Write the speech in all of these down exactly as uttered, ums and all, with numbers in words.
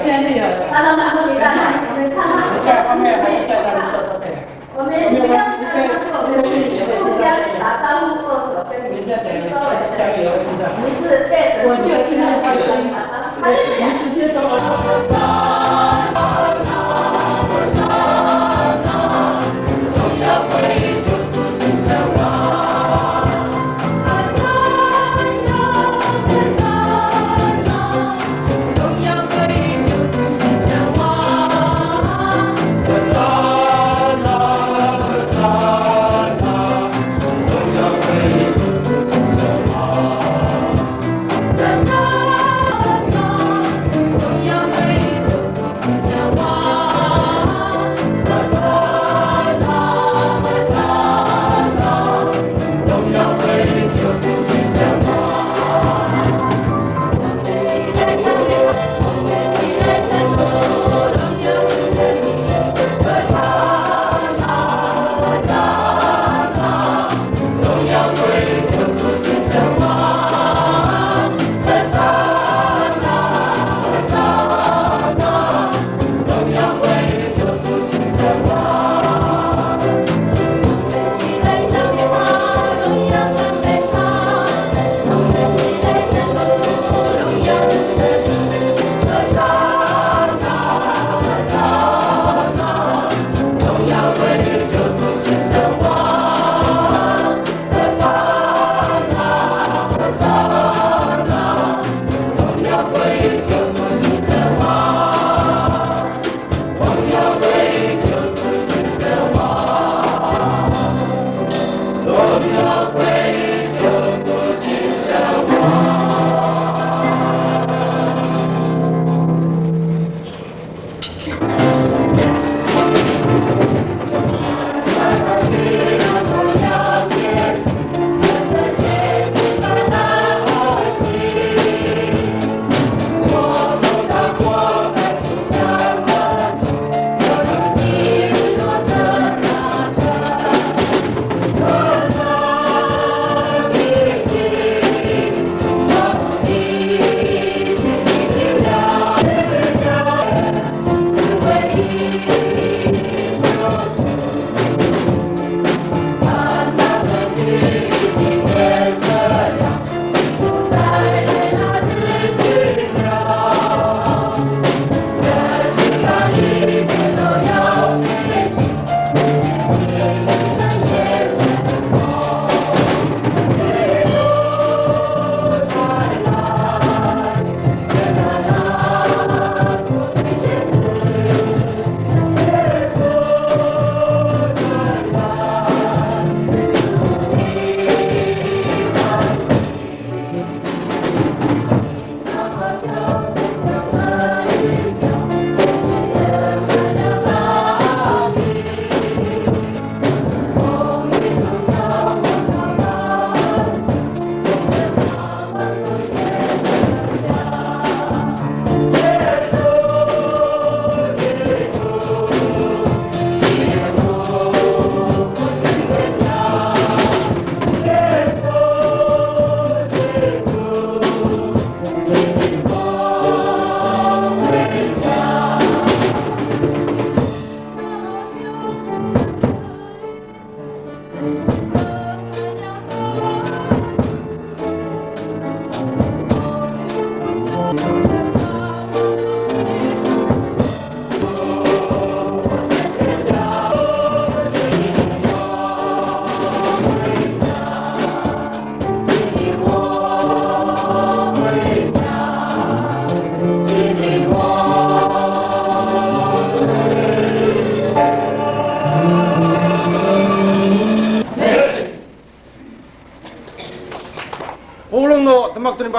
现在就有了。在外面还是在那里做都可以。我们这个，这个也会听到。您在讲，香也会听到。我就听到他的声音。对，您直接说。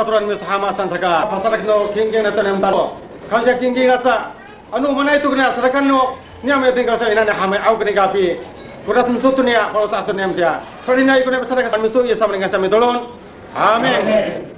Atoran miso hamaan saan saka, pasadak no kingking niyam to niyam tano. Kasiya kingking aca, ano manay to koniya sadakan no niyam itini kasiya inanay hamay aw koni kapi. Kora tenso to niya, paloca' to niyam tiya. So'elinay koniya pasadakan miso, Yis sa ngaran sa mitolon. Amin.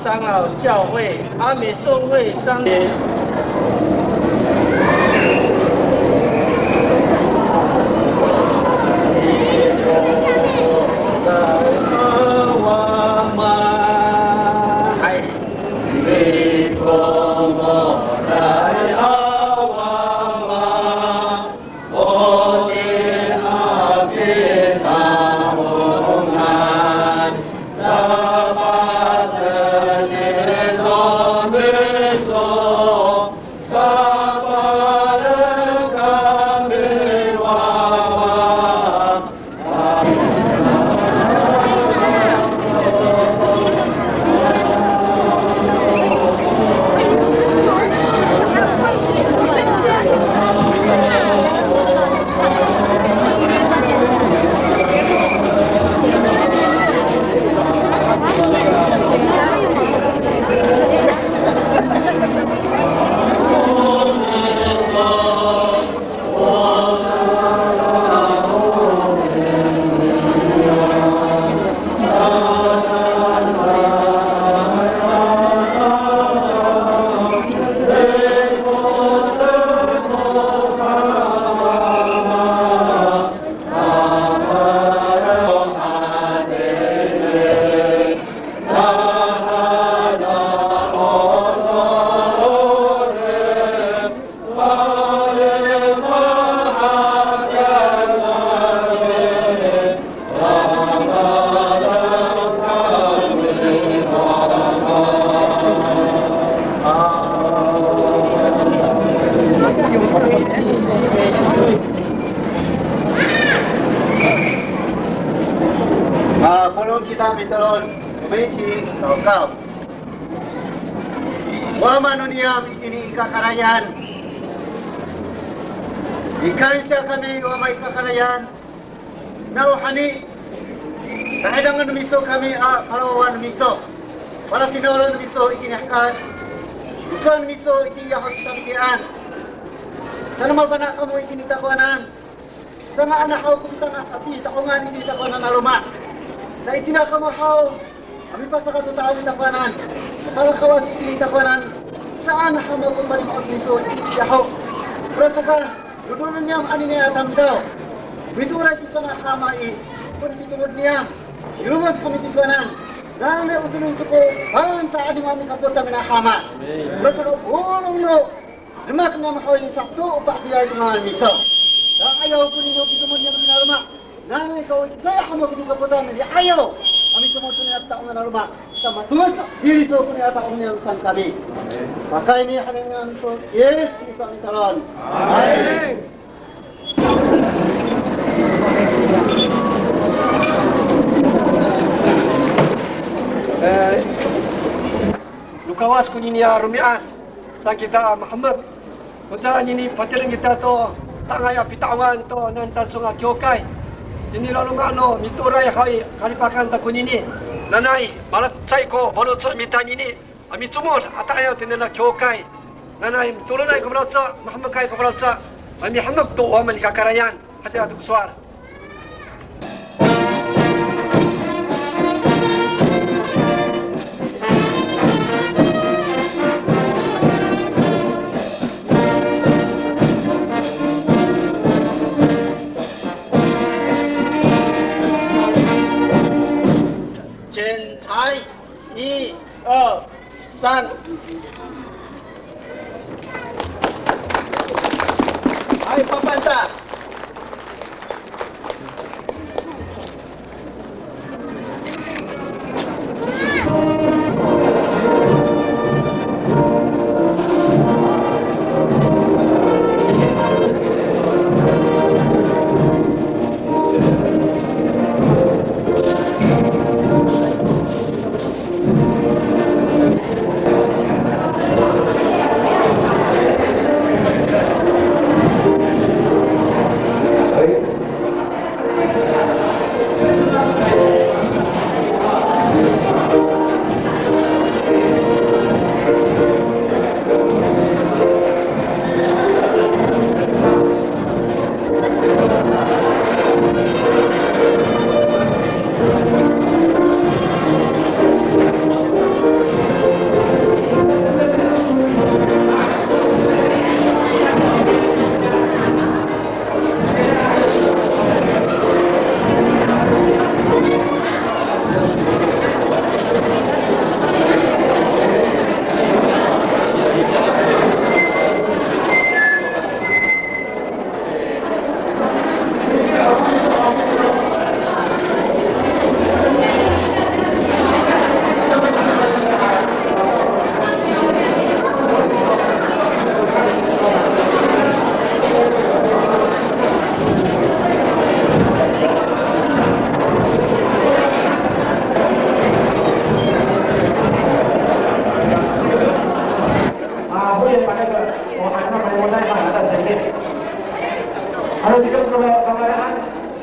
长老教会阿美总会长老。A, polong kita mitolon, 我们一起祷告。Wama no niyam itini i kakarayan. Mikansiya kami Wama i kakarayan. Nawhani, tahidangen no miso kami a palawawan no miso. Palatinawlan no miso itini i hekal. Miso no miso itini i yaho to samiti'an. Saan mafana' kamo itini takowanan. Sanga'an haw ko mitanga' a pita'ongan itini takowanan a loma'. Ta itira kamo haw a mipacakacota'ong i takowanan. Palakawas itini takowanan. Saan haw ko palimo'ot miso itini i yaho. Orasaka, dodoen niyam anini a tamdaw. Mitooray tisowanan a Kama i, ko picomod niyam. Milomad kami tisowanan. Nanay ocoren iso ko Pangcah a niyam a mikapot tamiyanan a Kama. Orasaka polong no demak niyam haw i, saheto o pa'edilay to ngangan miso. Ta ayaw konini o picomod niyam kina loma'. Nanay ko isoya haw ko mikapotan i ayaw a micomod to niyam a ta'ongan a loma'. Ta matomes to dili so konini a ta'ong niyam saan kami. Pakayni hanangan miso Yis Kristo a mitolon. Amin. E, no Kawas konini a romi'ad. Saan kita a mahemek. Koca nini patireng kita to tangay a pita'ongan to nani Tangsong a kiwkay. Nini laloma' no mitooray haw i kalipahakan ta konini. Nanay, malacecay ko faloco' mita nini a micomod a ta'ayaw tini a kiwkay. Nanay mitolonay ko faloco', mahemekay ko faloco', a mihemek to o maan i kakarayan. Hatira to ko sowal. 剪裁，一二三。哎，棒棒哒。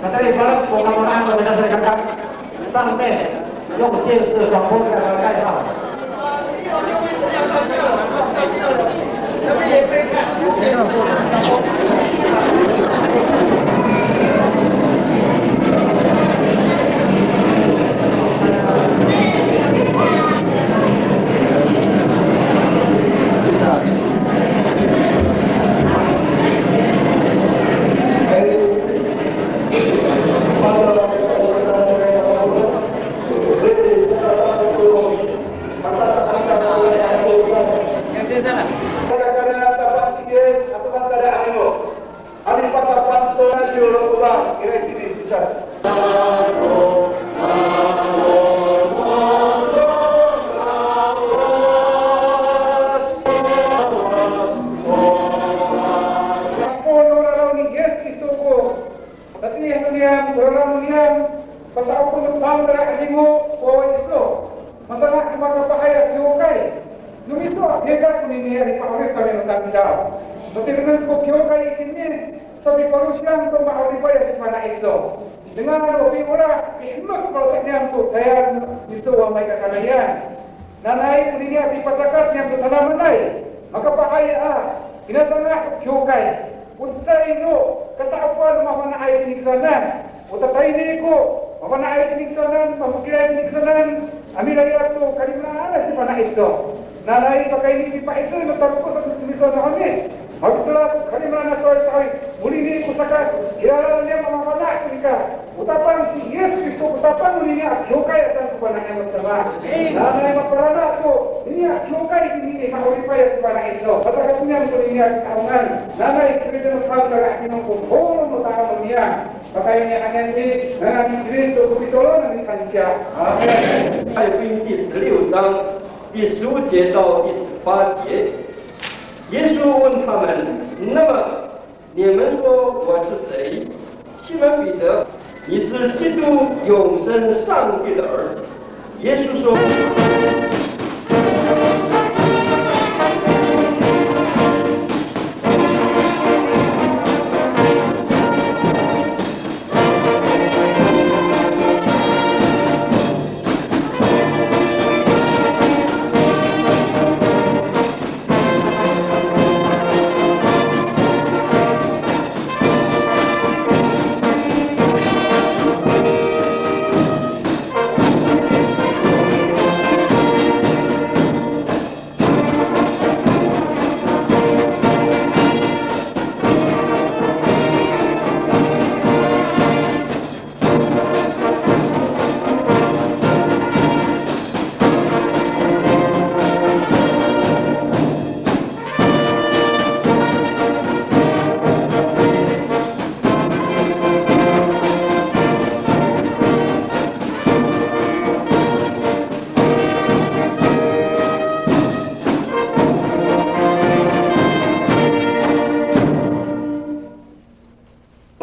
Sa i, para ko kamana'an no mita salikaka, 上面用电视广播电台盖好。 Ko no raraw ni Yis Kristo ko tatiih no niyam, o raraw no niyam, pasa'opo no Pangcah a 'Adingo ko iso. Masanga' ko makapahay a kiwkay. No miso a pihekal konini a lipa'orip tami no tamdaw. Matirengen ko kiwkay itini, sapipalosiyang to ma'oripay a sifana' iso. Dengan o piolah, pihemek ko palota' niyam to tayal no miso a maikakarayan. Nanay konini a pipacakat niyam to tadamaanay, makapahay a pinasanga' ko kiwkay. O cecay no kasa'opoan no mafana'ay itini kisowanan. O tatayni ko mafana'ay itini kisowanan, mafokilay itini kisowanan a milayap to kalimelaan a sifana' iso. Nanay pakayni pipa'icoy no talokosan no miso nahoni. Matotola ko kalimelaan a sowal saan, onini ko saka, kilala niyam a mafana' to nika. O Tapang ci Yis Kristo ko Tapang nini a kiwkay a saan ko fana' niyam a Tapang. Nanay maparana to nini a kiwkay nini ma'oripay a sifana' iso. Patakatoyan konini a tahongan. Nanay keriden no Tapang a 'Adingo ko polong no ta'ang niyam. Pakayni hananay i ngangan ni Kristo ko pitolon a mikansiya. Amin. 马太福音第十六章第十五节到第十八节，耶稣问他们：“那么你们说我是谁？”西门彼得，你是基督，永生上帝的儿子。耶稣说。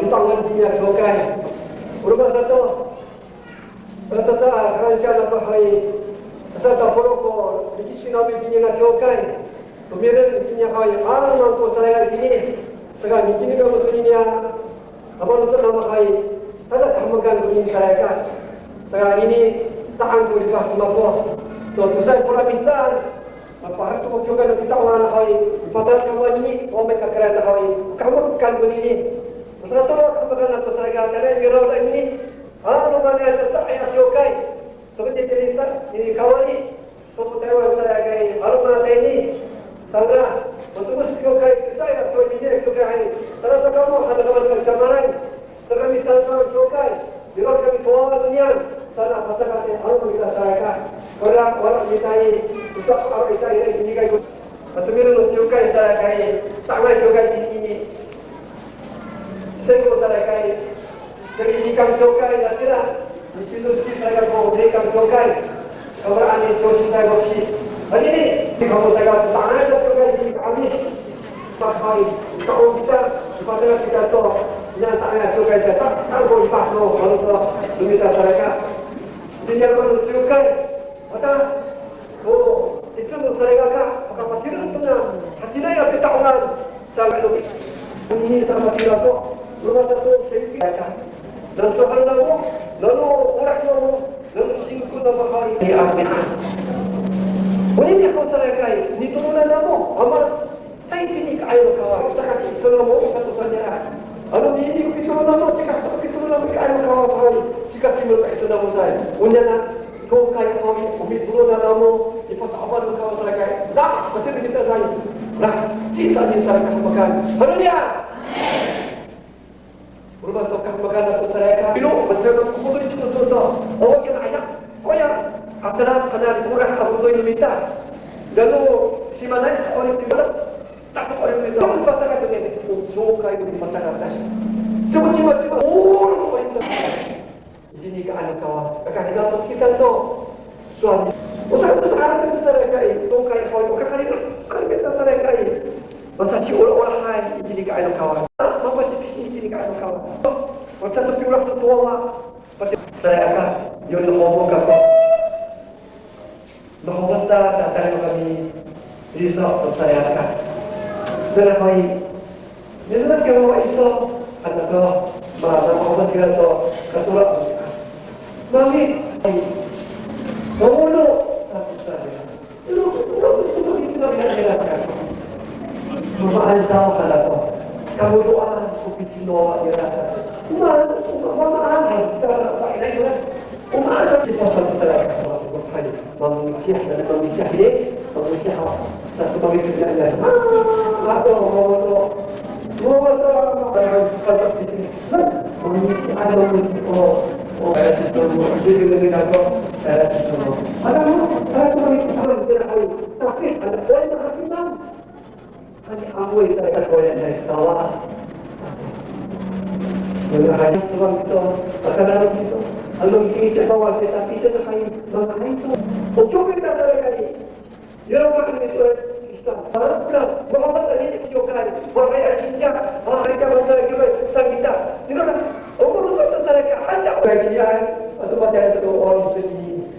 Lipangan itini a kiwkay. O roma sato, sato sa, kansya na pa hay, sa ta polo ko, mikisi nami itini a kiwkay. Tomireng itini hay, ano man ko salay itini. Saka mikini kamo tonini a, ano man ko salay hay, tada kahemekan konini salikaka. Saka nini, ta'ang ko lipah ko mako. So, to sa, pora mihecaan. Mapaherek to ko kiwkay no pita'ongan haw i, mipatay kamo anini, o maikakarayan haw i, kahemekan konini. Masakatolo kahemekan to salikaka, tayra i miraw anini. Ano maan a cecay a kiwkay. Saka itini sa, i kawali. Saka Taywan salikaka i, ano maan tayni. Saka, matomes kiwkay, cecay a kiwkay, kiwkay hay. Saka sa kamo, ano kamo sa malay. Saka misan sa kiwkay, miraw kami to wawa niyam, saan a pacakat i, ano mita salikaka. Kora, kora mita i, iso, ano mita i, i, inikay ko. Ato miraw no kiwkay salikaka i, ta'angay kiwkay itini. Sengko salikaka i, sengko i, inikang kiwkay, natira. Mitindol si salikaka ko, inikang kiwkay. Kameraan ni Joshua Roshi. Anini, kamo salikaka, ta'angay kiwkay itini ka'amis. Pakay, ta'ong kita, ipatengil kita to, ina ta'angay kiwkay kita, ta, ta'ong ko ipah no, maro to, no mita salikaka. Itini a roma no kiwkay, mata, o, itini no salikaka, makapatireng to na, hatiniay a pita'ongan, sa, no, ini sa matira to, roma sato, sa, Nano sohal namo, nano olah namo, nano singko namo haw i, a mi'ad. Onini haw salikaka i, nitoronan namo, ama, caay itini i ka'ayaw no Kawas, saka ci, so namo, o sato sa nira. Ano nini ko pitoro namo, cika, pitoro namo i ka'ayaw no Kawas haw i, cika kimol ko pitoro namo sa i. Oniyan a, tokay haw i, o mitoronan namo, i pasa'opoan no Kawas salikaka i. Da, pasifana kita sa i. Na, ci sa ni sa kahemakan. Haleluya! Amin. Roma to kahemakan ato salikaka. Ino, masadak ko hodoy to to to. Awa kina aya. Oya, atara, kana, korah, ato to ino mita. Dano, simanay sa 'orip no mita. Tako 'orip no mita. Ano pasakat to ni. O, sokay ko pasakat to. Cima, cima, cima. O, ano pasakat. Itini i ka'ayaw no Kawas. Kakahidatos kita to. Sowal. O sa, o sa, harap kita salikaka i. Sokay, sowal. O kakahidatos kita salikaka i. Masasiolaolahay itini i ka'ayaw no Kawas. Mapasipisi itini i ka'ayaw no Kawas. Masa to piyolah to towa. Salikaka, yo no homo kako. No homo sa, sa tayra kami. Iso to salikaka. Tayra kami. Nira kiyo iso. Ano to, ma, no homo kira to, katora. Mami, mamono, sa to salikaka. Mamaan saw han ako. Kamodoan ko picino nira sa. Mamaan, mamaan han kita na painay nira. Mamaan sa kita sa kita na. Mamangicih, mamangicih, mamangicih ako. Sa mamangicih nira. Ako, mamono. Mamono, mamono. Mamangicih, mamangicih. O, o, kaya ci Salomo. Ito yung naging ako. Kaya ci Salomo. Alam mo, kaya ko mamangicih ako. Tapi, ano, o, yung nakatimang. Ani amoy sa i takowanan i Kawas. Yo, haya sowal to, saka nano to. Ano, itini i Kawas, tapi ito na kay, manga'ay to. O, cowa kita salikaka i. Yo, manga'ay to, Kristan. Ha? Kora, Muhammad Ali, yo kay, wangay a sinca, a, hari ka, masa, yo, sa kita. Yo, na, o, ko, sa, sa, sa, ka, haya, kay, iya, ato, patay, ato, o, isini.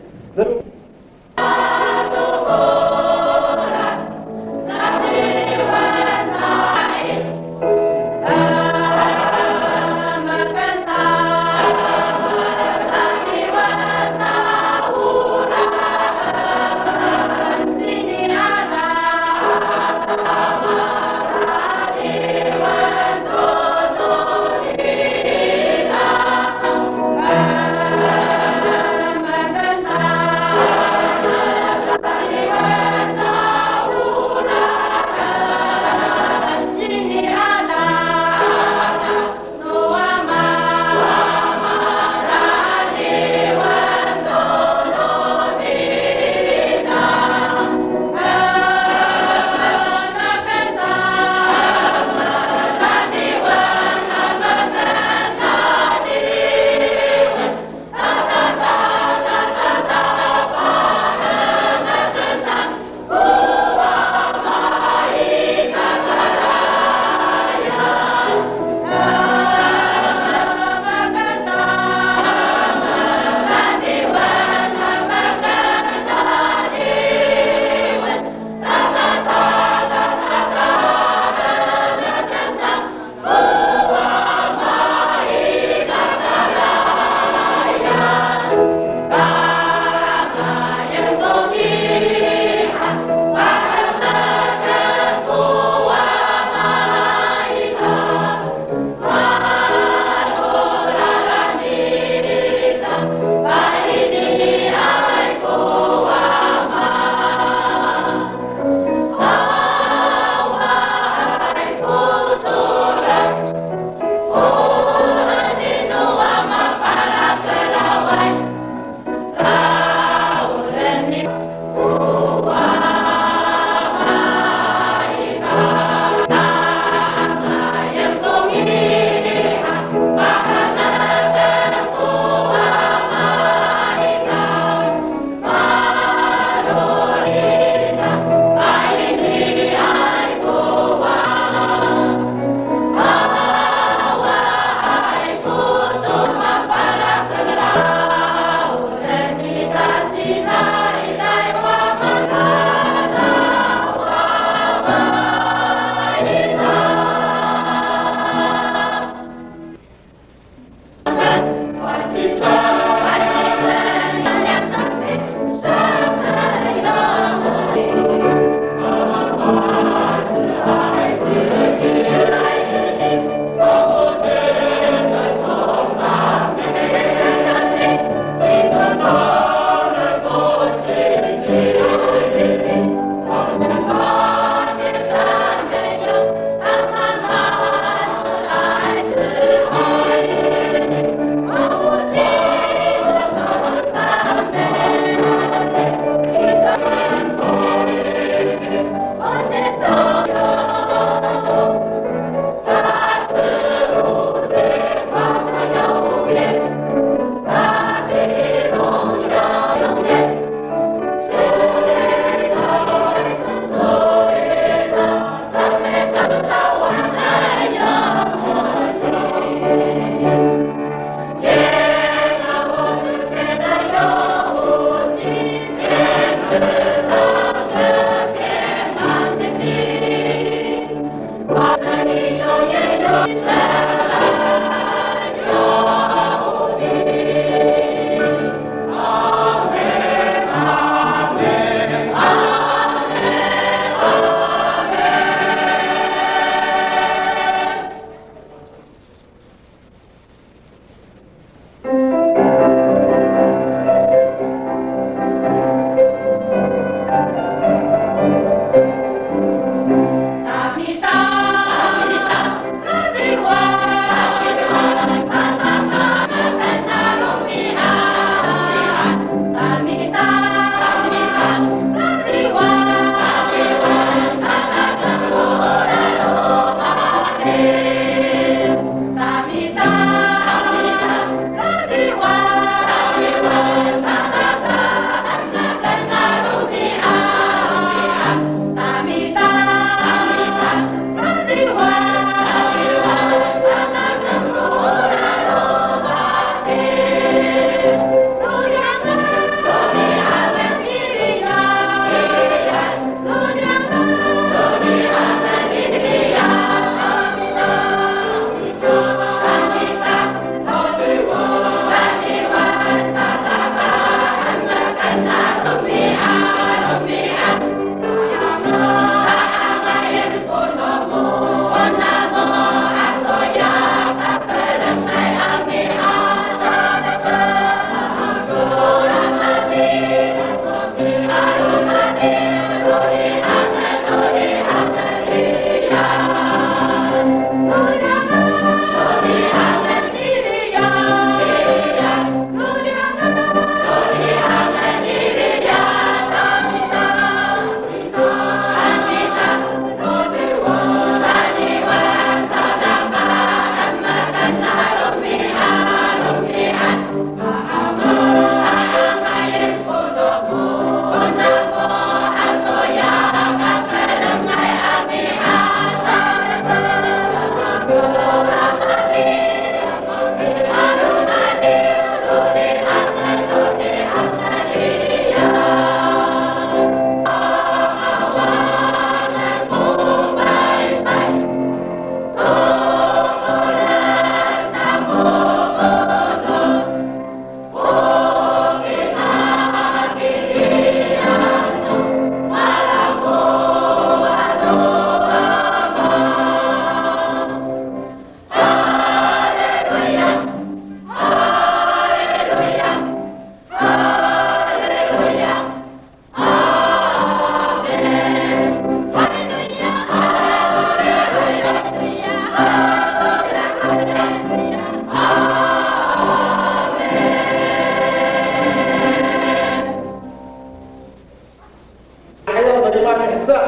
Ayaw to limaen ica,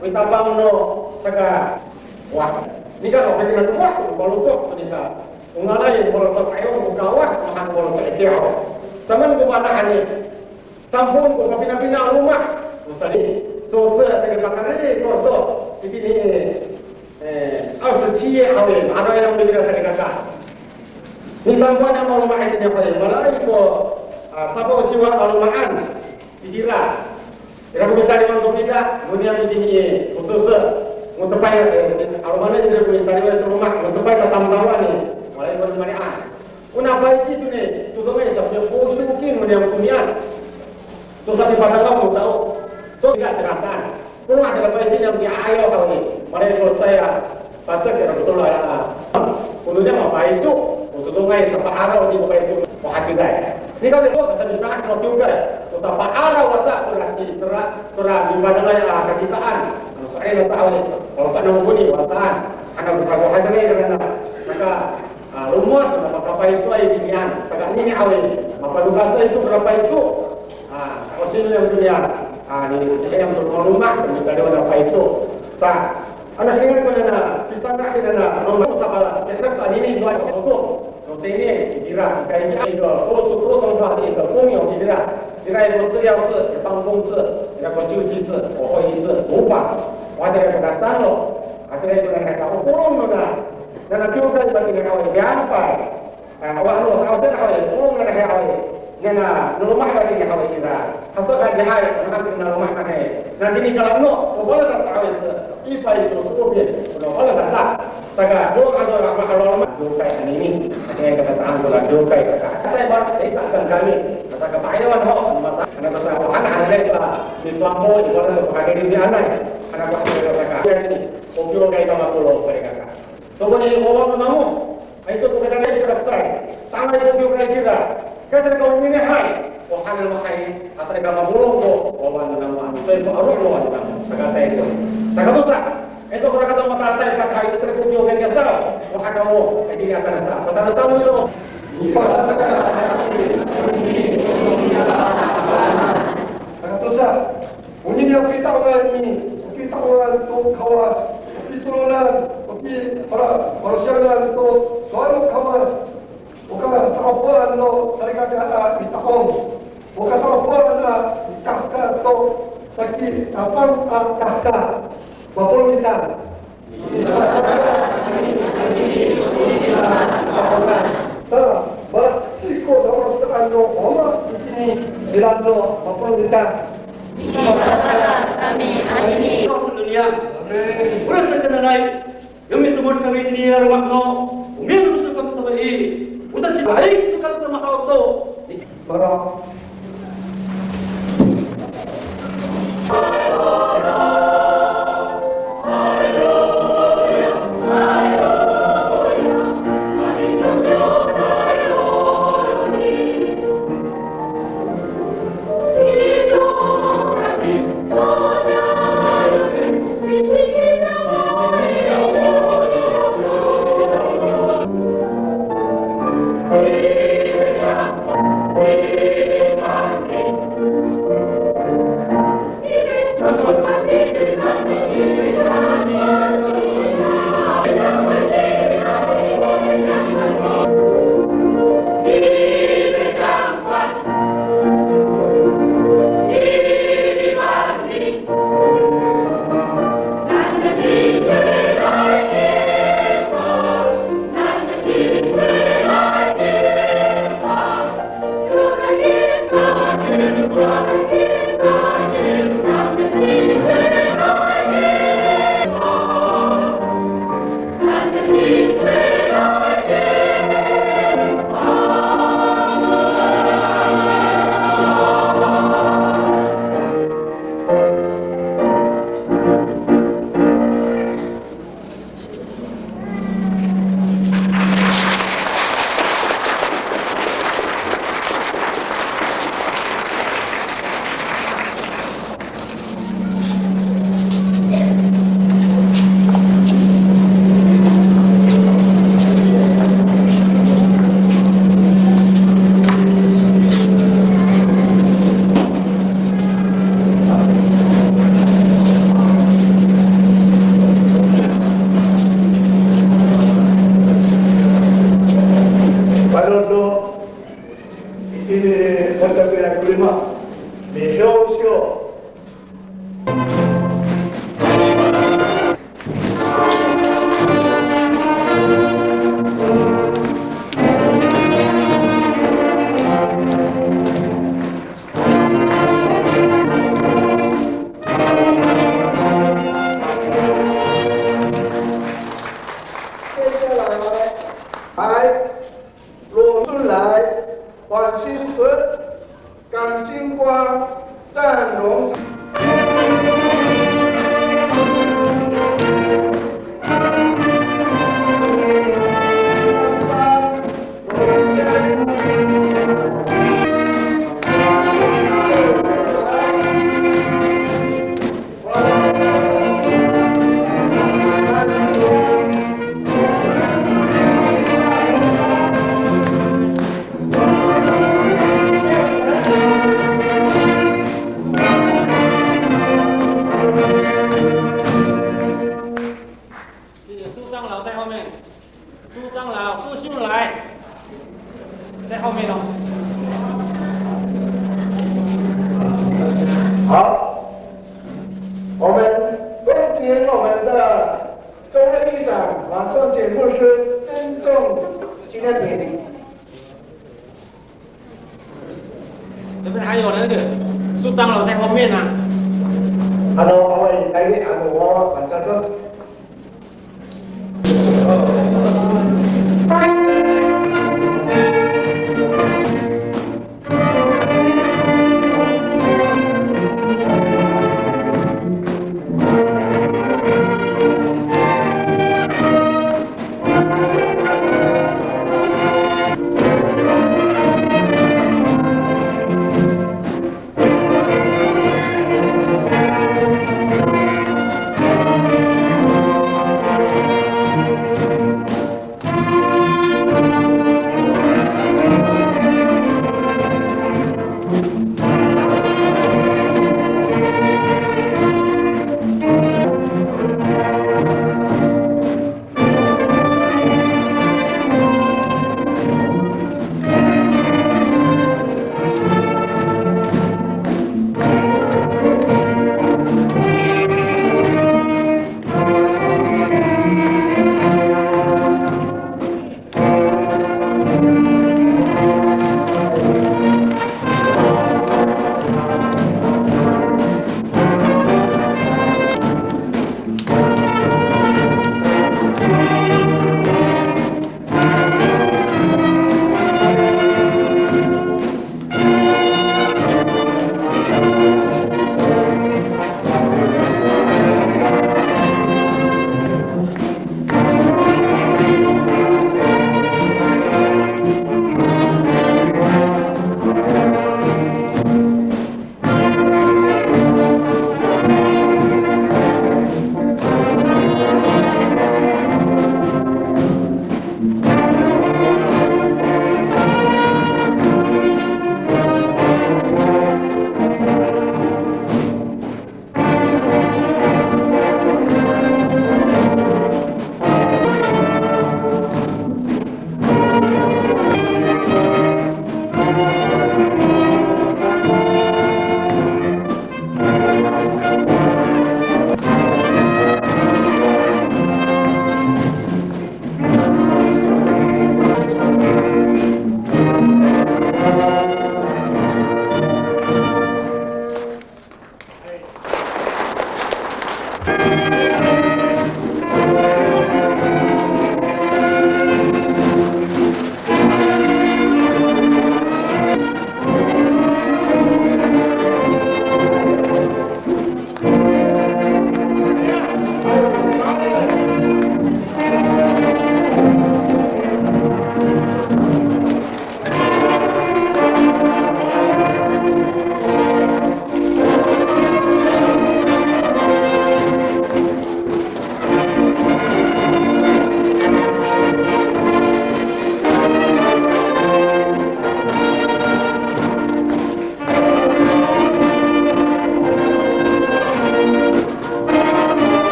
o itapang no saka, wa, nika no, pwede na to, wa, malokok, nika. O ngalay, malokok, ayaw, o Kawas, mahaen malokok, itiya. Samaan ko fana' hani, tampoen ko kapinapina a loma', o sali, so, so, nika, pakari, to, to, itini, e, 二十七页 haw i, ano ayaw to nika salikaka. Nitampoen a loma' itini haw i, malaay ko, a, safaw siwa a loma'an. Itira. Ira ko misaliwan to kita, no niyam itini i, o sese. Ngo tepay, e, 'alomanay ira ko misaliwan to loma', ngo tepay ta tamdawan i, wala i ko loma'an. O napayci to ni, to todongay sa, piya hosyokin no niyam to niyam. To sa pipatangaw no tao. So, ira cira saan. Kono ira payci niyam i, ayaw haw i, malay ko cecay a patek ira ko tolo a. Kono niyam a payso, o todongay sapa'araw i, payso ko hatiday. Nika to, o kasamisaan no kiwkay, o sapa'araw aca, tora ci, tora, tora mipadangay a kakitaan. Ano so'elin aca haw i, o sa namo koni, o saan. Ano sa ko hatiday, nika, nika, a, lomowad, na pakapaysoay itinian. Saka anini haw i, mapanokasay to tora payso. A, o sino niyam to niya, a, ni, niyam to loma', misaliwan a payso. Sa, ano hiringan ko nana, pisanga' ko nana, loma' sa pala, ya, naka, anini, iway, o, o, 青年 itira, ika itira, ika 国中, 国中的话是一个公用 itira, itira 有治疗室、办公室、那个休息室、会议室、厨房，或者那个三楼，啊，这个就那个啥，我不弄了呢，那个就可以把这个搞两百。 A, o ano, sa, o tira haw i, o nana haw i, nana, no loma' matini haw i kira. Hato ka dihay, o nana loma' matini. Nani kala no, o wala ta haw i, sa, ipa i so so bi, o wala ta sa. Saka, o ano, ma, ano, ma, diokay anini. Ati ka tataan ko na diokay, saka. Sa iba, sa iba kan kami. Saka, pa'ayawan ho, masa, ano, sa, o, ana, ana, sa, mi tuampo, i, wala ta pakakiri di anay. Ano, ko, ano, saka. Yan, o, diokay ka makolong, sa, saka. Tokoni wawa no namo, ay to ko kadakay kira kesay, tangay ko kiwkay kira, kasay ko minihay, o hanan mahay, asay ka mapolong ko wawa no namo, a mitoy ko aro' no wawa no namo, sakatay ko. Sakatosa, ay to ko rakataw matatay, pakay, kasay ko kiwkay kira sa, o hanan mo, ay kini atan sa, patana sa mo ito. Sakatosa. Onini a pita'ongan i, a pita'ongan to Kawas, a pitolonan, a pi, pala, palosiyangan to sowal no Kawas. O kasa'opoan no salikaka a pita'ong. O kasa'opoan a tahka to saki tapang a tahka. Mapolong kita. Ta, malaheci ko nafaloco'an no Wama itini i laloma' no mapolong ita. Amin. Ora sa kananay, ya micomod kami itini i laloma' no, o miyaro' iso kami sabai, o tati'eray iso kami sa mahaw to. Mara. Panono, itini, wata pira ko lima, mihiw siyo. 在后面哦。好，我们恭请我们的中会议长王颂杰牧师尊重纪念品。这边还有那个苏长老在后面啊。Ano, awa, ini, ano, wawa, pansado.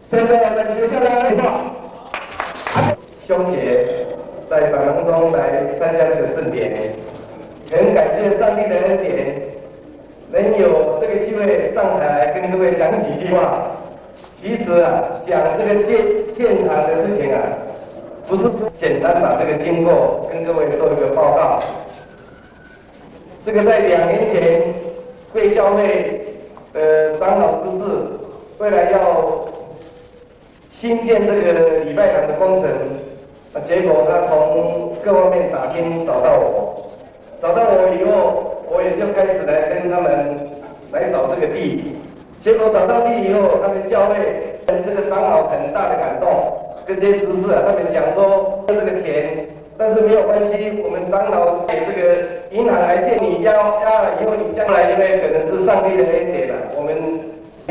现在我们接下来，兄姐在繁忙中来参加这个盛典，很感谢上帝的恩典，能有这个机会上台跟各位讲几句话。其实啊，讲这个建建堂的事情啊，不是说简单把这个经过跟各位做一个报告。这个在两年前贵教会的长老执事为了要新建这个礼拜堂的工程，那结果他从各方面打听找到我，找到我以后，我也就开始来跟他们来找这个地。结果找到地以后，他们教会这个长老很大的感动，跟这些执事啊，他们讲说这个钱，但是没有关系，我们长老给这个银行来借，你押押了以后，你将来因为可能是上帝的恩典了，我们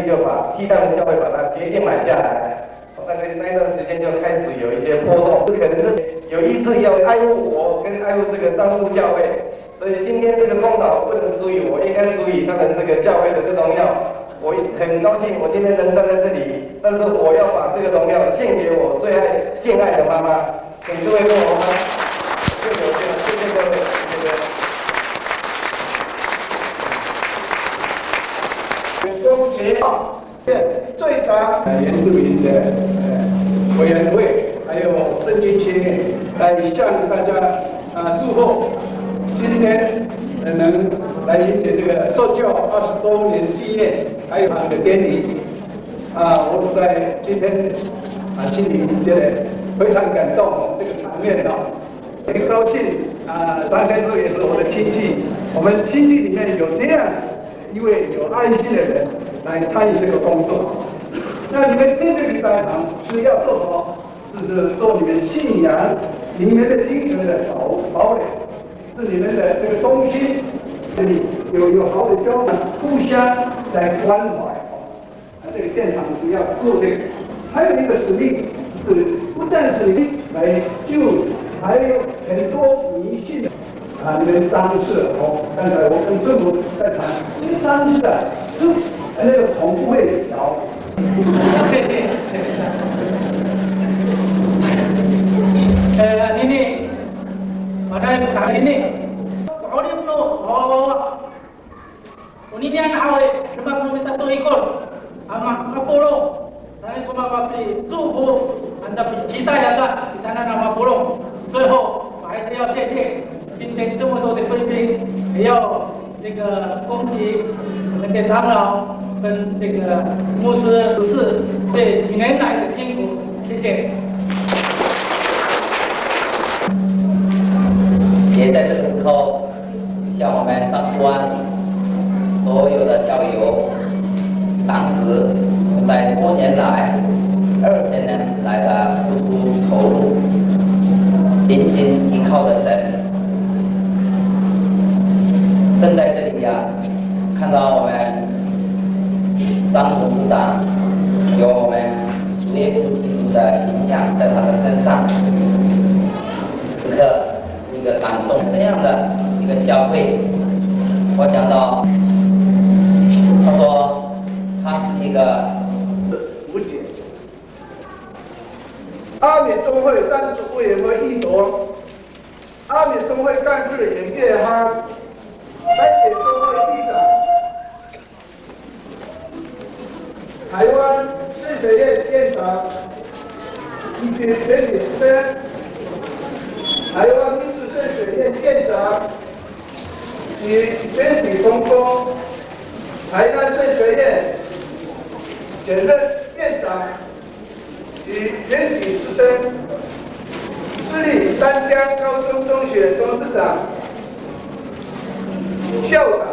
就把替代的教会把它决定买下来。那个那一段时间就开始有一些波动，可能是有意识要爱护我跟爱护这个樟树教会，所以今天这个功劳不能输于我，应该输于他们这个教会的这荣耀。我很高兴我今天能站在这里，但是我要把这个荣耀献给我最爱敬爱的妈妈。请各位跟我们拍手，谢谢各位，谢谢。恭喜队长、原住民的呃委员会，还有圣经学院，来向大家啊祝贺今天呃能来迎接这个受教二十周年纪念，还有他们的典礼。啊，我实在今天啊心里觉得非常感动，这个场面啊，很高兴啊，张先生也是我的亲戚，我们亲戚里面有这样一位有爱心的人来参与这个工作。那你们这个礼拜堂是要做什么？就是做你们信仰、你们的精神的堡堡垒，是你们的这个中心。这里有有好的交流，互相来关怀。那这个殿堂是要做这个，还有一个使命是不但是来救，还有很多迷信的。啊，你们樟树哦，刚才我跟师傅在谈，因为樟树啊，就那个虫不会咬。谢谢。呃，ini, pada ini, 我的不，我我我。 Oninian haw i, demak no mita to ikor a ma-, mapolong. Sanay ko mapapicofo, anda picitay aca kitanan a mapolong. 最后，我还是要谢谢今天这么多的贵宾，也要那个恭喜我们的长老跟这个牧师，是这几年来的辛苦，谢谢。也在这个时候， 向我们樟树湾所有的教友、长子，在多年来、二十年来的付出投入、紧紧依靠的神。正在这里呀，看到我们张董事长有我们主耶稣基督的形象在他的身上，此刻 一个感动这样的一个教会。我讲到，他说他是一个无解。阿美中会赞助委员会议长，阿美中会干事严介哈，台北中会议长， 台湾神学院院长以及全体师生，台湾民族神学院院长及全体同工，台南神学院现任院长及全体师生，私立淡江高中中学董事长、校长，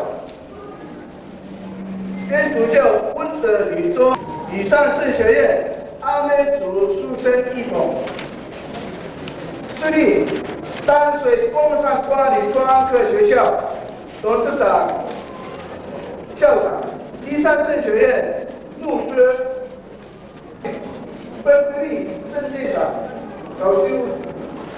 天主教温德女中以上圣学院阿美族师生一同，私立淡水工商管理专科学校董事长、校长，以上圣学院牧师， 本地政治长，早就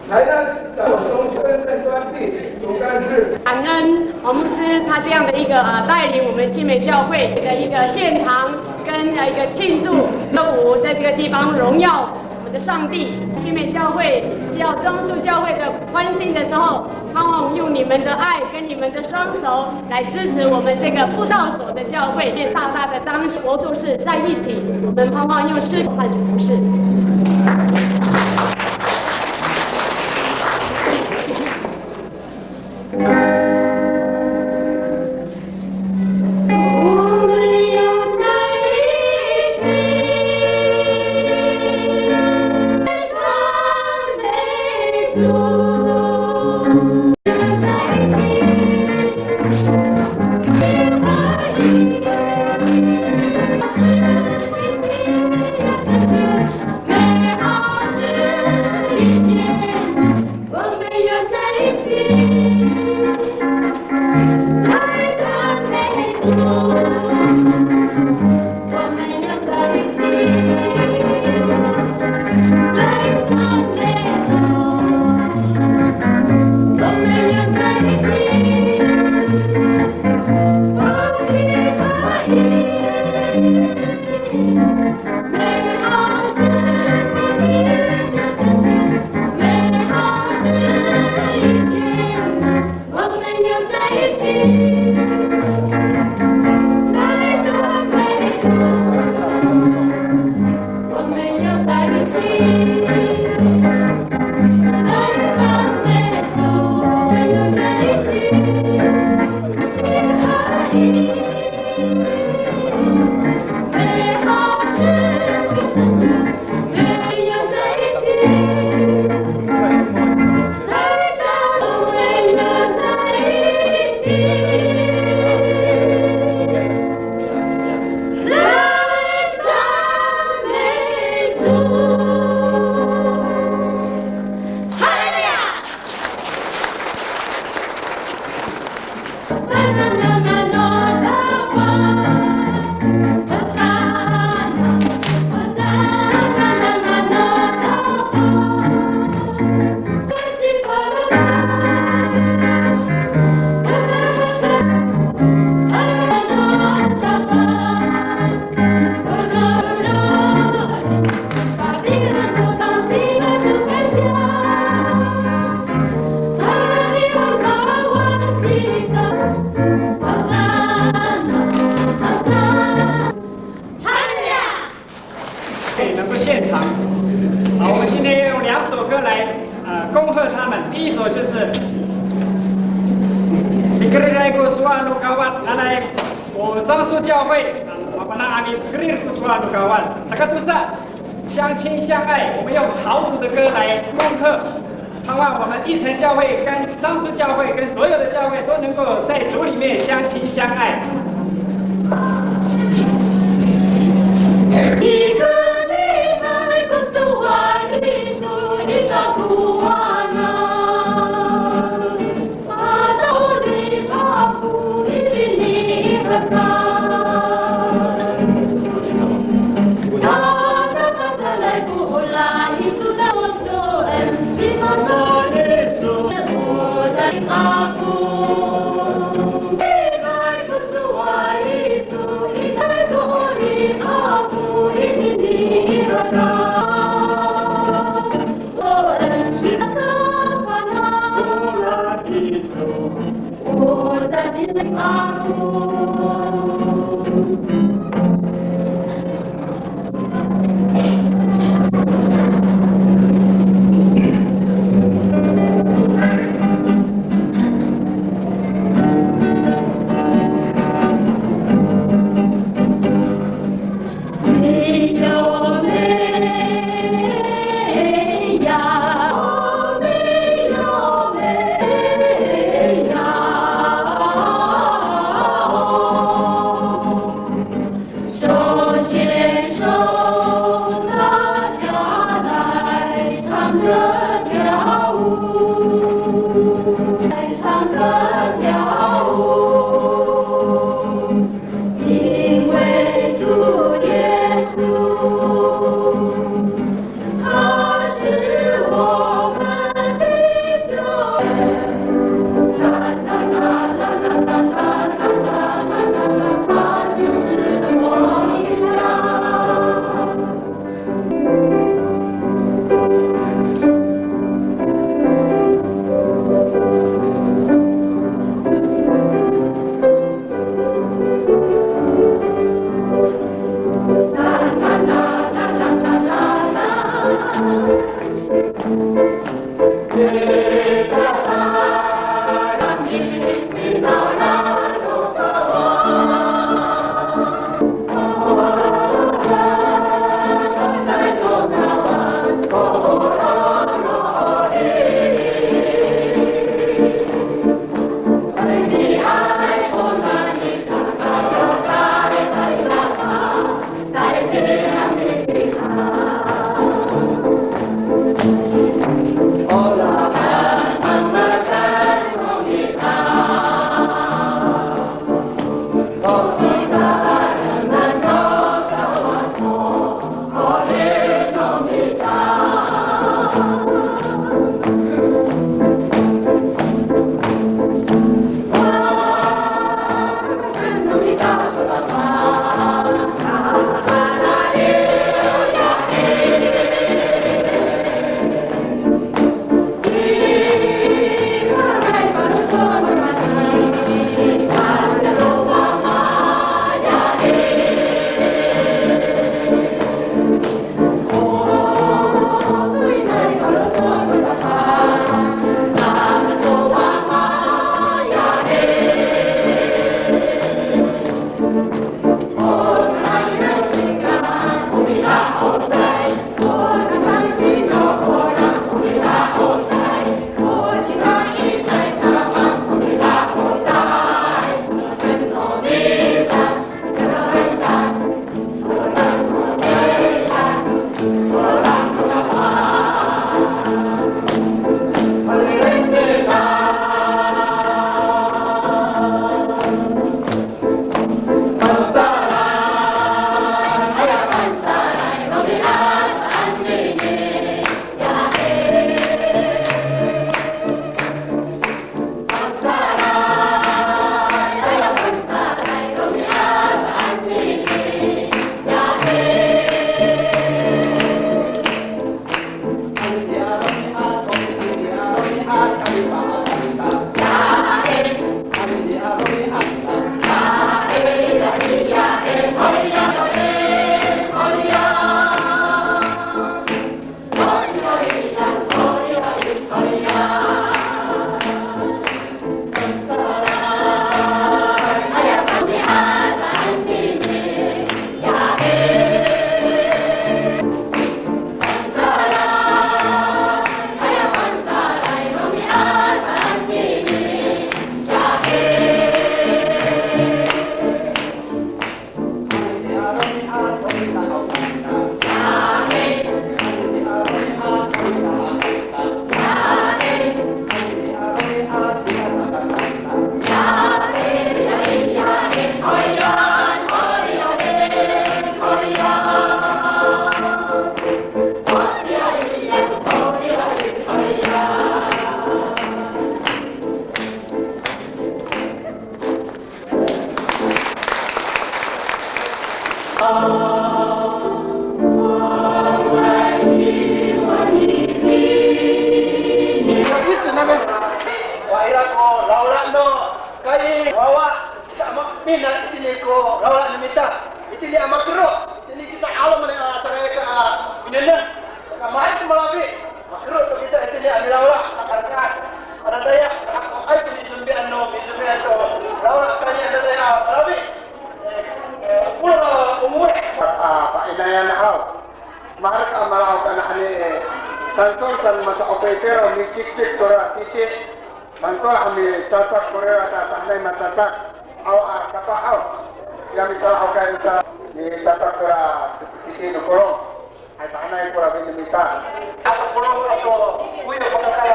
台南市长中选专地总干事。感恩洪牧师他这样的一个呃带领我们青梅教会的一个献堂跟呃一个庆祝歌舞，在这个地方荣耀我们上帝，青梅教会需要樟树教会的关心的时候，盼望用你们的爱跟你们的双手来支持我们这个布道所的教会，愿大大的彰显国度是在一起。我们盼望用诗和服饰。你们不现场。好，我们今天用两首歌来，呃，恭贺他们。第一首就是Pikerir ko sowal no Kawas, nanay o 樟树教会, a, mapana' a mipikerir ko sowal no Kawas. Saka tosa, 相亲相爱，我们用朝主的歌来恭贺。盼望我们义城教会跟樟树教会跟所有的教会都能够在主里面相亲相爱。Mina itini ko lawla no mita, itini a makero, itini kita 'alo mani a sarayka a minengneng, saka mahaen ko malafi, makero to kita itini a milawla, saka adadaay ko nisonbian no, nisonbian to lawla, tayni adadaay a malafi, e, e, polo umuwi. A, pa'inayan haw. Maherek a malaw tana hani, e, tangsol san masa'opo itira, micikcik tora titi. Tangsol a micacak korira ta tahanay macacak. Aw a kapah aw. Ya misala aw kay sa micacak kora titi no kolong. Hay tahanay kora bini mita. Ato kolong ato kuyo makakala.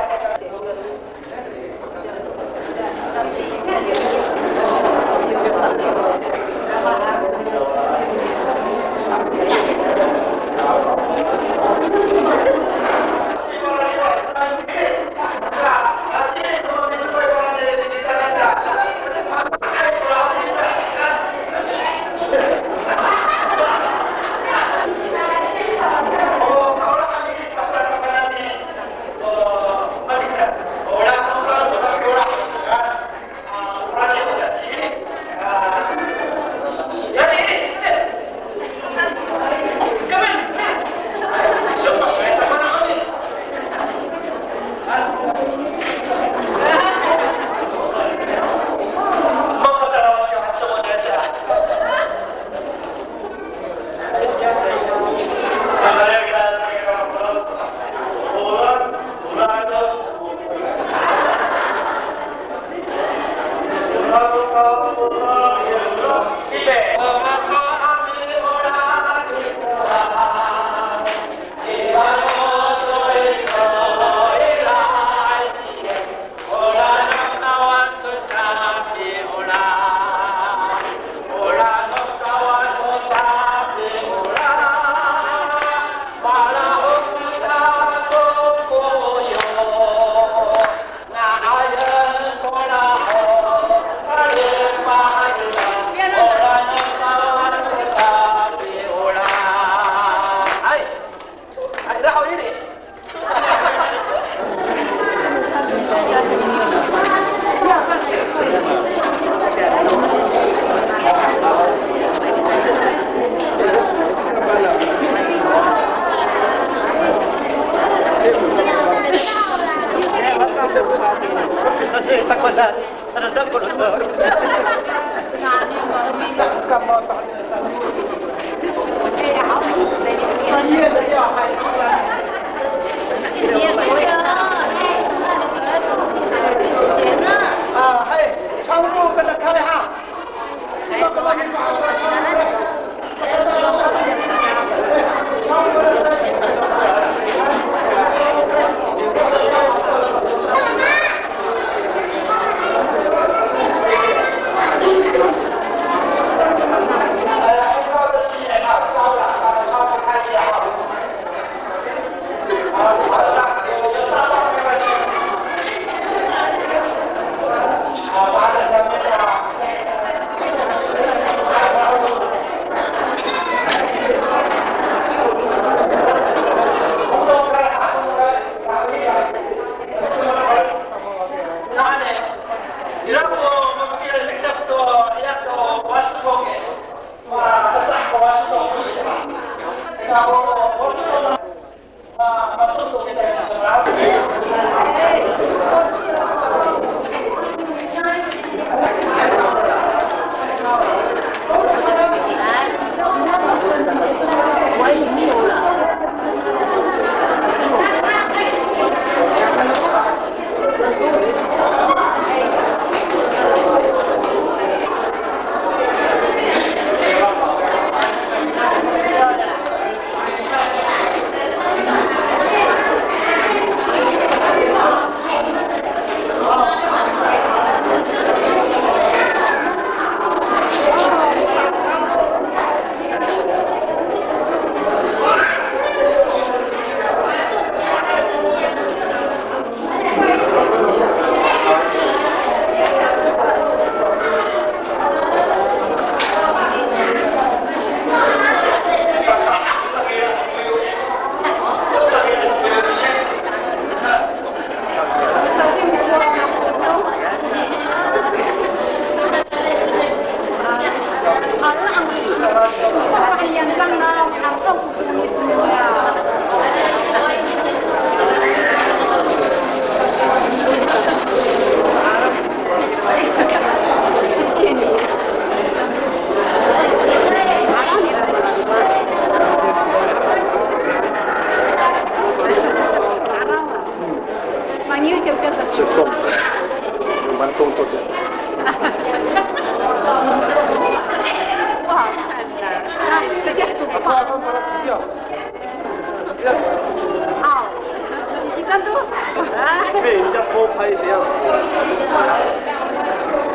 被人家偷拍的样子，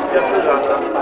比较自然啊。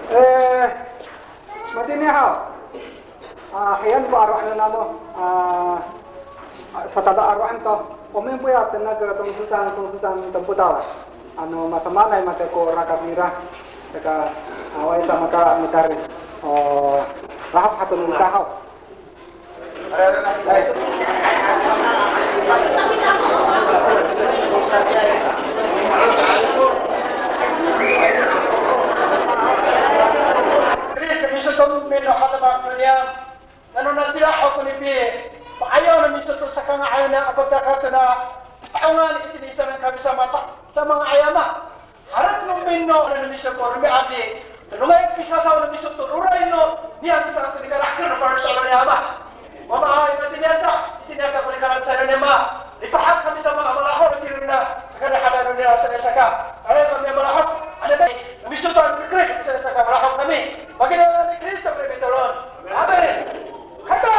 E, matini haw. A, hayan ko aro'an namo, a, a, satala aro'an to. O mimpoy a tena ko 董事长, 董事长 tampotal. Ano masamaanay matiya ko rakat nira. Saka, a, awaay sa maka medal. O, lahok hato no mita haw. Miso to mino hato matiya. Nano natiya ho koni pi, pa'ayaw no miso to sakanga'ay na a pacakacen a pita'ongan itini i saan kamisama ta, ta manga'ay a ma. Harap no mino, nano miso ko romi'ad i, todongay pisasaw no miso to roray no niyam i saan ko nikaraker no faloco' no niyam a. Mama, ay, matini aca, itini aca ko nikaraker no niyam a. Lipahak kamisama a malaho no tireng na, saka rihaday no nira sa saka. Aray kami a malaho, ano da, no miso to a rikeri, sa saka malaho kami. Pakina ni Kristo kami mitolon. Amin. Hato!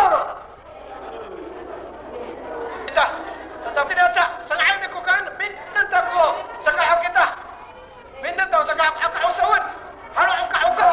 Kita, sasam tini aca, sanga'ay ni kokaan, minendaw ko, saka haw kita. Minendaw, saka ako, ako sawan. Halo, oka, oka.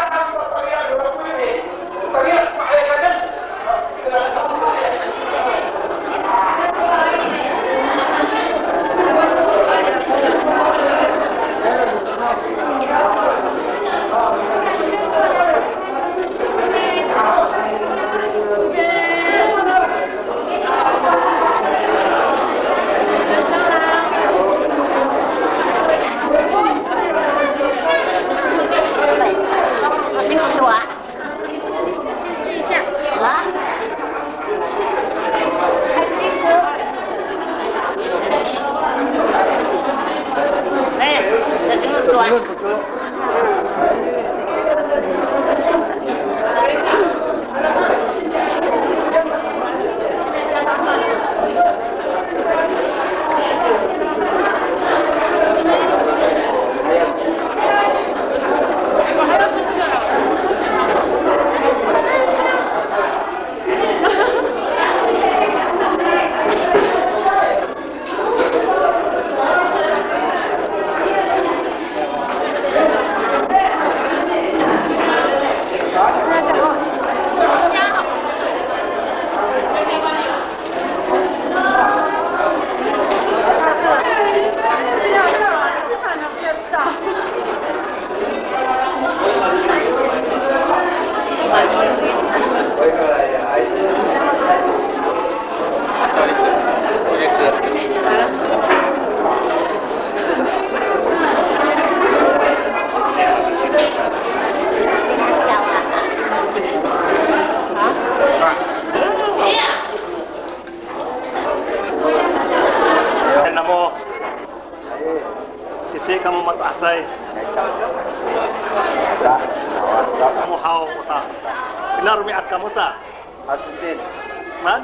Man?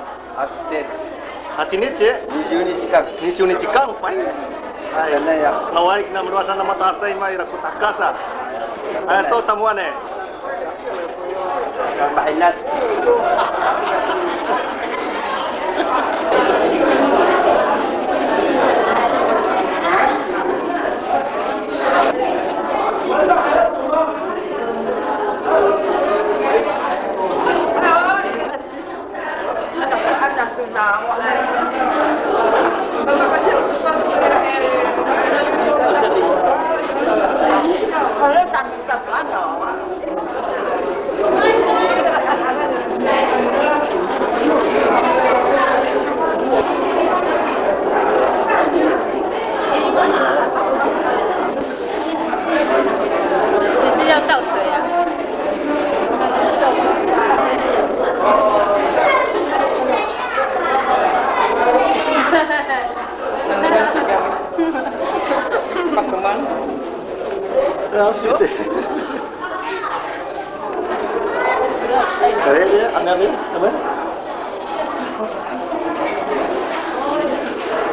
Hachinichi? Niciw ni cikang. Niciw ni cikang, pay. Hay. Nga'ay kina malowasan a mato'asay, ira ko takasa. Hay, to tamowane. Mahinat. 你是要倒水啊？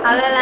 好了啦。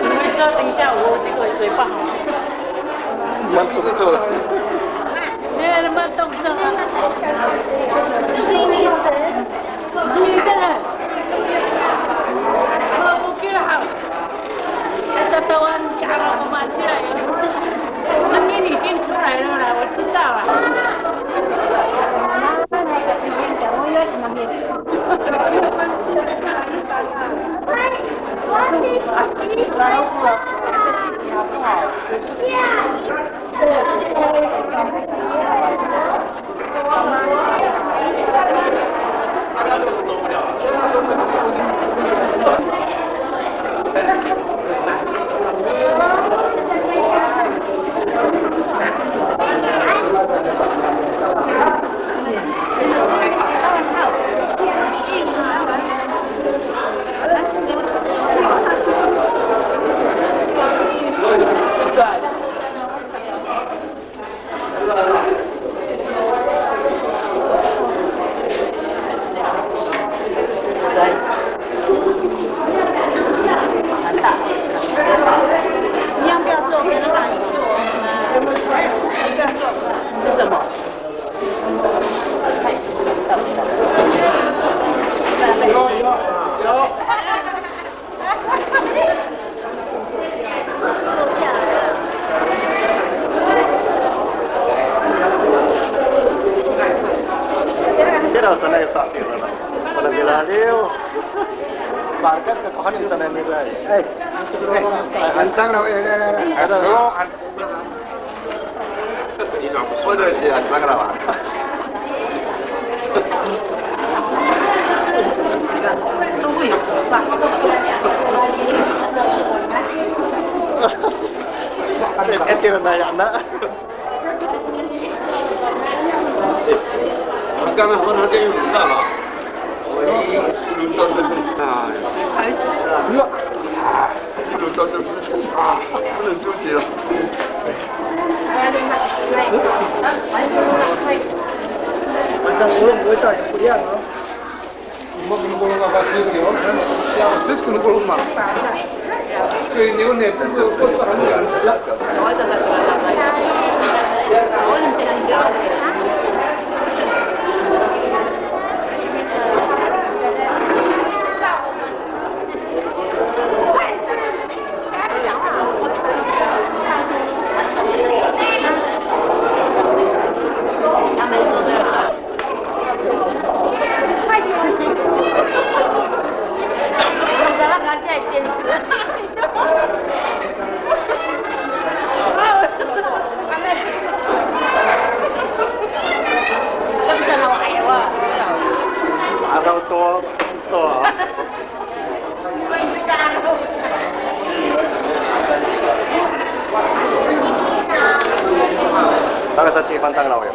你们说等一下，我这个嘴巴好。慢动作。哎，慢动作啊。你的，我不给了。 哎，tatawaan ko matiya. 声音已经出来了啦，我知道了。Tira, sanay sa sila. Wala nila liw. Barkat ka kuhan isa na nila. Eh. Ancang na, eh, eh, eh. Ano? 晚上喉咙味道也不一样哦。 Araw to, to. Baka sa ci Pancang law yo.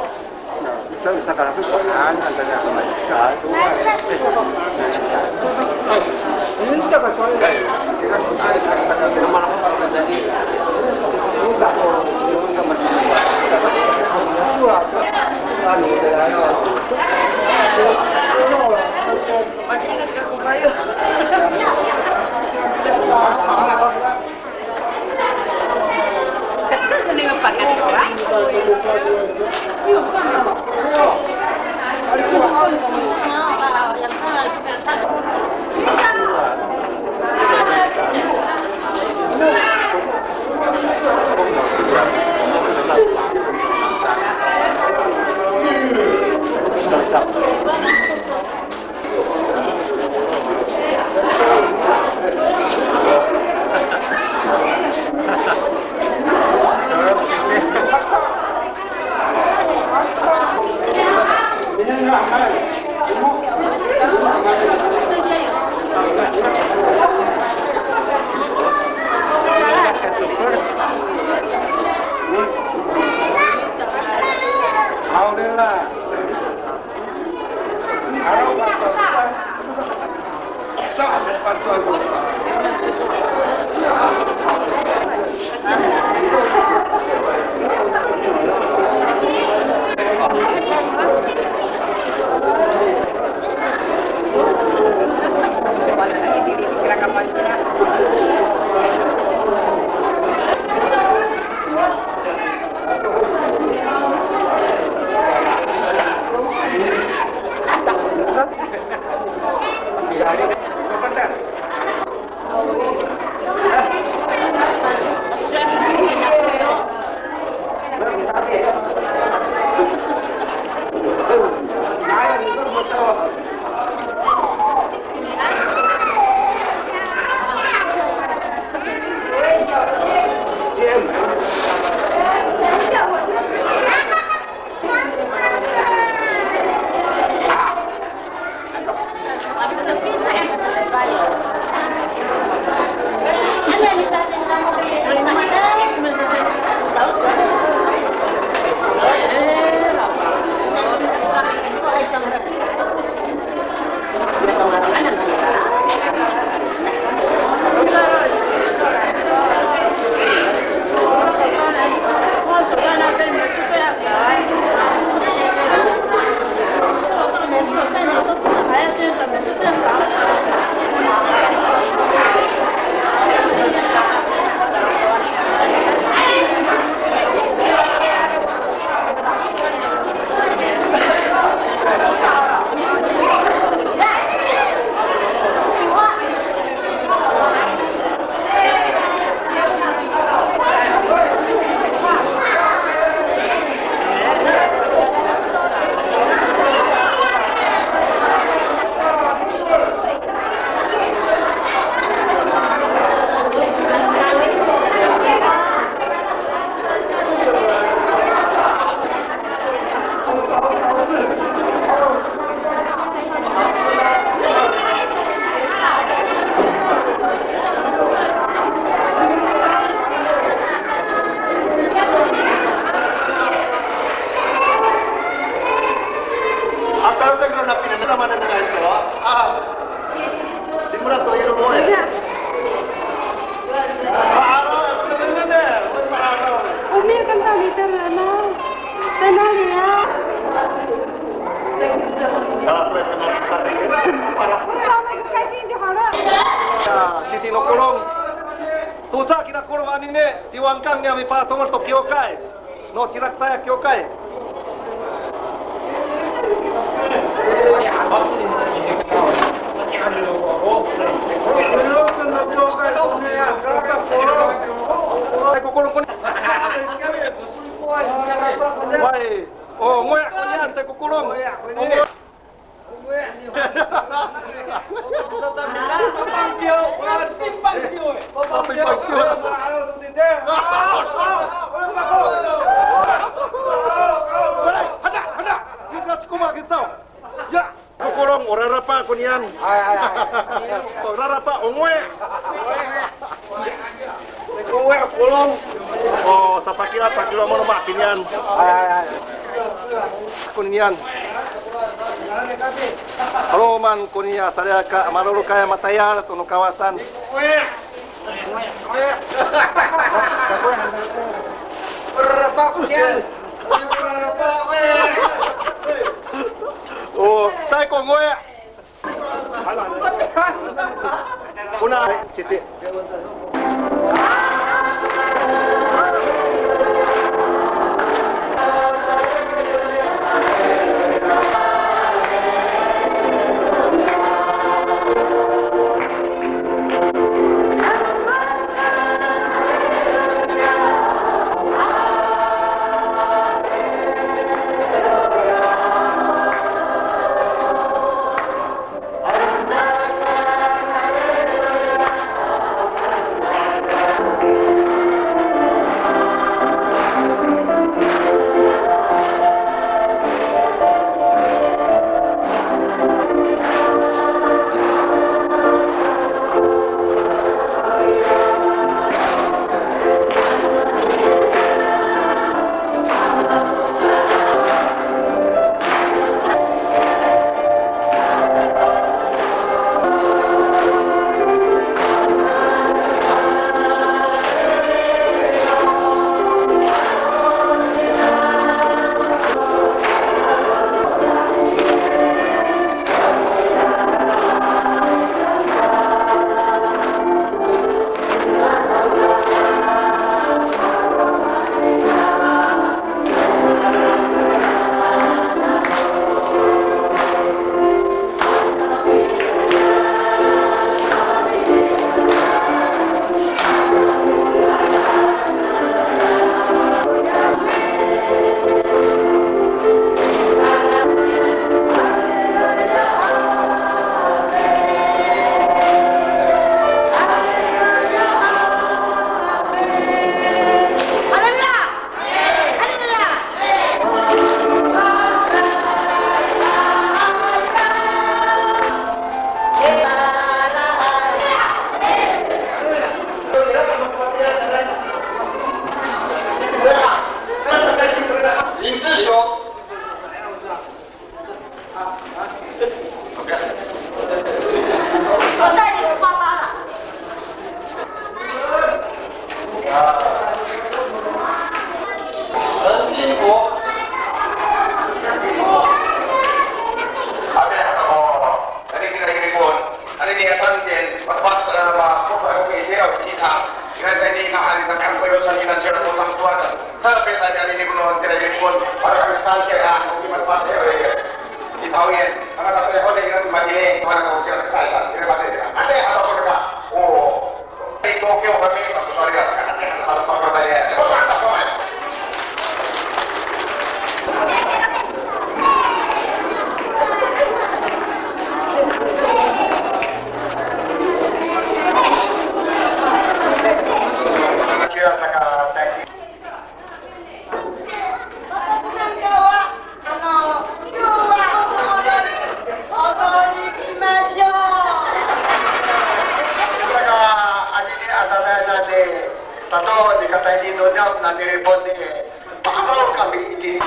Anini, tiwangkang niya mipatongol to kiwkay. No Cilaksay a kiwkay. Ay, kokolong ko ni. Way. O, ngoya' ko niyan, caay kokolong. O, ngoya'. Kokolong, o rarapa' ko niyan. O rarapa', o ngoya'. Ngoya', kokolong. O, sapakira, pakira mo no ma kiniyan. Ko niyan. 'Aloman ko niya salikaka a malolokay a matayal to no kawasan. O, caay ko ngoya'. Kona, sisi. Saka, anini a tatayal nani tato ni katayni no niyam nani Ripon i, pa'araw kami itini.